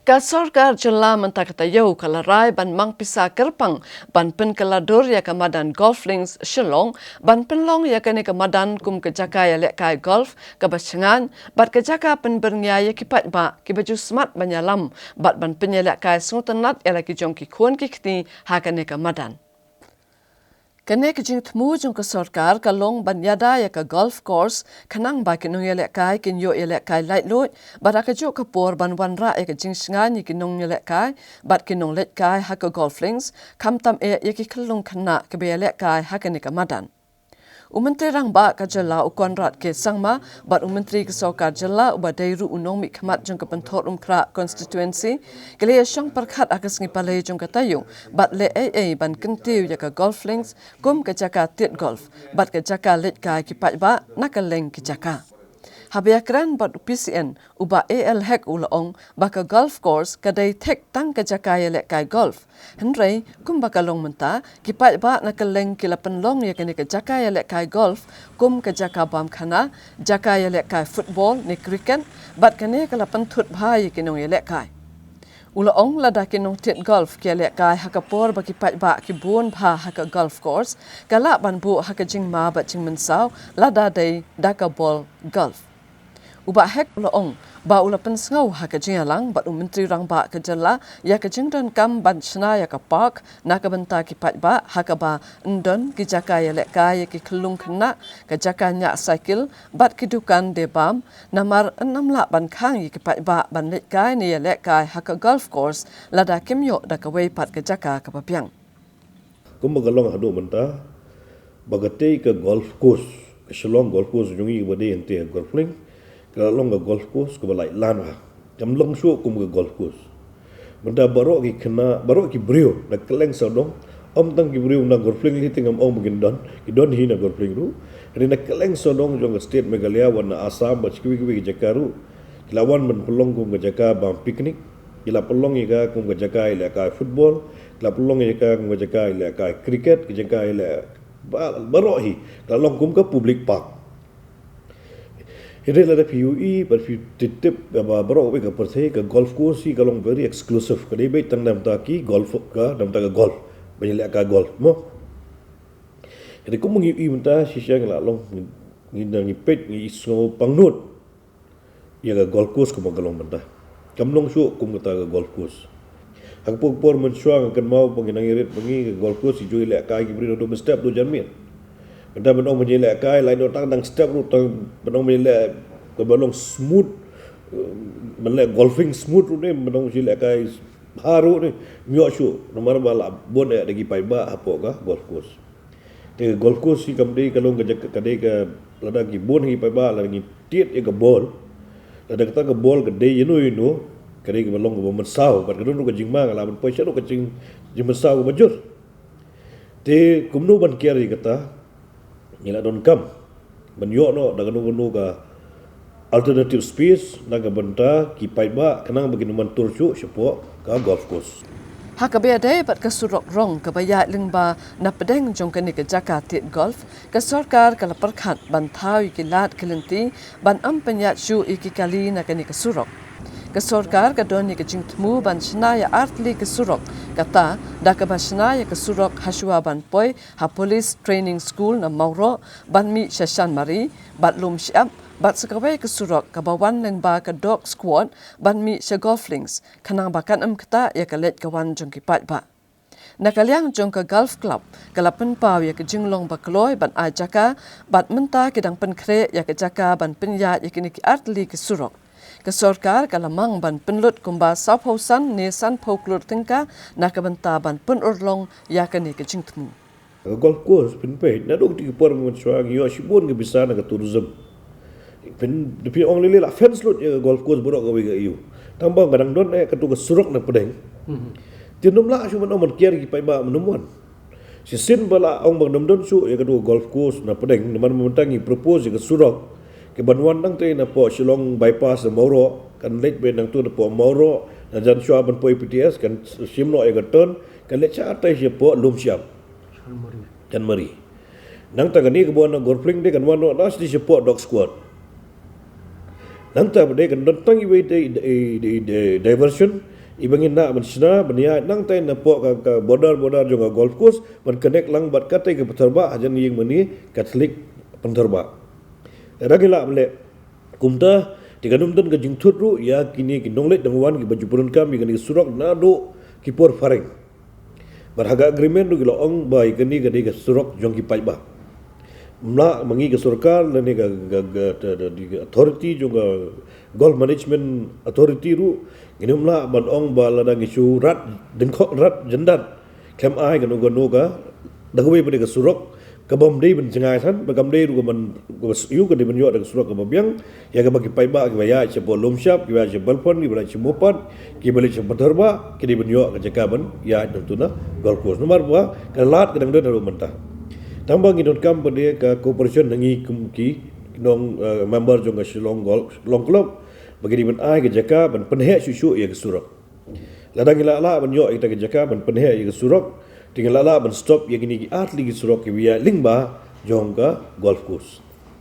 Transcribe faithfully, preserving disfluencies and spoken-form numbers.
Ka sorkar jylla mynta ka taïew ka la rai ban mang pisa kyrpang ban pynkylla dur ïa ka madan Golf Links Shillong, ban pynlong ïa kane ka madan kum ka jaka ïalehkai golf kaba shngaiñ bad ka jaka pynbyrngia ïa ki paidbah kiba ju smat ban ïalam bad ban pynïalehkai sngewtynnat ïa la ki jong ki khun ki kti ha kane ka madan. Kane ka jingthmu jong ka sorkar ka long ban ïada ïa ka golf course khnang ba ki nongïalehkai kin ïoh ïalehkai laitluid bad ha kajuh ka por ban wanrah ïa ka jingshngaiñ ïa ki nongïalehkai bad ki nongleit kai ha ka Golf Links, khamtam eh ïa ki khyllung khynnah kiba ïalehkai ha kane ka madan. U Myntri Rangbah ka jylla u Conrad K Sangma bad u Myntri ka sorkar jylla uba dei ruh u nongmihkhmat jong ka Pynthorumkhrah Constituency ki la ïashong pyrkhat ha ka sngi Palei jong ka taïew bad leh ei ei ban kyntiew ïa ka Golf Links kum ka jaka tied golf bad ka jaka leit kai ki paidbah na kylleng ki jaka. Haba ïakren bad u P C N, u Bah A L Hek u la ong ba ka golf course ka dei thik tang ka jaka ïalehkai golf. Hynrei kumba ka long mynta, ki paidbah na kylleng ki la pynlong ïa kane ka jaka ïalehkai golf kum ka jaka bam khana, jaka ïalehkai football ne cricket, bad kane ka la pynthut bha ïa ki nongïalehkai. U la ong lada ki nongtied golf ki ïalehkai ha ka por ba ki paidbah ki bun bha ha ka golf course, ka lah ban buh ha ka jingma bad jingmynsaw lada dei da ka bol golf. U Bah Hek u la ong ba u la pynsngew ha ka jingïalang bad u Myntri Rangbah ka jylla ïa ka jingdonkam ban shna ïa ka park na ka bynta ki paidbah ha kaba yn don ki jaka ïalehkai ïa ki khyllung khynnah, ka jaka ñiah cycle bad ki dukan de bam, namar yn ym lah ban khang ïa ki paidbah ban leit kai ne ïalehkai ha ka golf course lada kim ïoh da kawei pat ka jaka kaba biang. Kumba ka long haduh mynta, ba katei ka golf course, ka Shillong Golf Course jong ngi kaba dei hangtei ha Golf Link, ka la long ka golf course kaba laitluid bha. Kam long shuh kum ka golf course. Mynta baroh ki khynnah, baroh ki briew na kylleng sawdong, ym tang ki briew na Golf Link lei te ngam ong ba kin don, ki don hi na Golf Link ruh. Hynrei na kylleng sawdong jong ka state Meghalaya, wat na Assam bad kiwei kiwei ki jaka ruh, ki la wan ban pynlong kum ka jaka bam picnic, ki la pynlong ïa ka kum ka jaka ïalehkai football, ki la pynlong ïa ka kum ka jaka ïalehkai cricket, ka jaka ïaleh ba-, baroh hi, ka la long kum ka public park. Hynrei lada phi ïohi bad phi tip tip ba baroh kawei ka pyrthei, ka golf course hi ka long very exclusive, ka dei beit tang na bynta ki golf, ka na bynta ka golf, ban ïalehkai golf mo. Hynrei kum ngi ïohi mynta shisha ngi la long, ngi, ngi peit, ngi sngew pangnud ïa ka golf course kumba ka long mynta. Kam long shuh kum kata ka golf course. Ha ka por por mynshuwa nga kynmaw ba ngi nang ïarit ba ngi, ka golf course i ju ïalehkai ki briew naduh mynstep haduh janmiet. Mynta ban ong ban ïalehkai, lait noh tang dang step ruh, tang ban ong ban ïaleh, kaba long smooth, eh, ban leh golfing smooth ruh ne, ban ong ban ïalehkai bha ruh ne, ym ïoh shuh, namar ba la bun eh da ki paidbah hapoh ka golf course. Te ka golf course hi kam dei ka long ka jaka, ka dei ka, lada ki bun ki paidbah, lada ngi tied ïa ka bol, lada kata ka bol ka dei ïano ïano, ka dei kaba long kaba mynsaw, bad ka don ruh ka jingma, ka lah ban poi shaduh ka jing, jingmynsaw kaba jur. Te kumno ban kiar ïa kata, ngi la donkam ban ïoh noh da kano kano ka alternative space na ka bynta ki paidbah, khnang ba kin ym tur shuh shapoh ka golf course. Ha kaba ïadei bad ka surok rong kaba ïaid lyngba na pdeng jong kane ka jaka tied golf, ka sorkar ka la pyrkhat ban thaw ïa ki lad ki lynti ban ym pynïaid shuh ïa ki kali na kane ka surok. Ka sorkar ka don ïa ka jingthmu ban shna ïa artylli ka surok, kata da kaba shna ïa ka surok hashuwa ban poi ha Police Training School na Mawroh ban mih sha Shanmari bad Lumshyiap, bad sa kawei ka surok kaba wan lyngba ka Dog Squad ban mih sha Golf Links, khnang ba kan ym ktah ïa ka leit ka wan jong ki paidbah. Na ka liang jong ka Golf Club, ka la pynpaw ïa ka jinglong ba kloi ban ai jaka, bad mynta ki dang pynkhreh ïa ka jaka ban pynïaid ïa kine ki artylli ki surok. Ka sorkar ka la mang ban pynlut kumba sawphew san ne sanphew klur tyngka na ka bynta ban pynurlong ïa kane ka jingthmu. Ka golf course, phin peit, naduh kata ka por mynshuwa ngi ïoh shibun ka pisa na ka tourism. Phin, phin ong lei lei la fence lut ïa ka golf course baroh kawei ka ïew. Tang ba ka dang don eh kato ka surok na pdeng. Mhm. Te ym lah shuh ban ong ban kiar ki paidbah, ym wan. Shisien ba la ong ba ym don shuh ïa kato ka golf course na pdeng, namar mynta ngi propose ïa ka surok kaban wan tang tei napoh Shillong Bypass na Mawroh, kan leit beit nangto napoh Mawroh, na jan shuwa ban poi P T S, kan shim noh ïa ka turn, kan leit sha tai shapoh Lumshyiap. Shanmari. Shanmari. Nangta kane kaba wan na Golf Link te kan wan noh na shatei shapoh Dog Squad. Nangta pat de kan don tang iwei i, i, i, i, i, diversion, Iba ngin lah ban shna ban ïaid nangtai napoh ka, ka border, border jong ka golf course ban connect lang bad katei ka Pynthor Bah, hajan ïing mane Catholic Pynthor Bah. Lada ngi lah ban leh kumta, te kan ym don ka jingthut ruh ïa kine ki nongleit nongwan kiba ju pyndonkam ïa kane ka surok naduh ki por phareng. Bad ha ka agreement ruh ki la ong ba ïa kane ka dei ka surok jong ki paidbah. Ym lah ma ngi ka sorkar lane ka, ka, ka, ka, ka, ka authority jong ka Golf Management Authority ruh, ngin ym lah ban ong ba lada ngi shu rat dyngkhot, rat jyndat khlem ai kano kano ka, da kawei pat de ka surok kabym dei ban jngai than, ba kam dei ruh ka ban, ka ba shu ka dei ban ïoh da ka surok kaba biang ïa kaba ki paidbah kiba ïaid shapoh Lumshap, kiba ïaid sha Balpon, kiba ïaid sha Mopat, kiba leit sha Pynthor Bah, ki dei ban ïoh ka jaka ban ïaid nangtu na golf course. Namar ba ka lad ka dang don haduh mynta. Tang ba ngi donkam pat de ka cooperation na ngi kum ki nong, eh, member jong ka Shillong Golf, Shillong Club, ba ki dei ban ai ka jaka ban pynheh shuh shuh ïa ka surok. Lada ngi lah lah ban ïoh ïa kita ki jaka ban pynheh ïa ka surok, te ngi lah lah ban stop ïa kine ki artylli ki surok kiba ïaid lyngba jong ka golf course.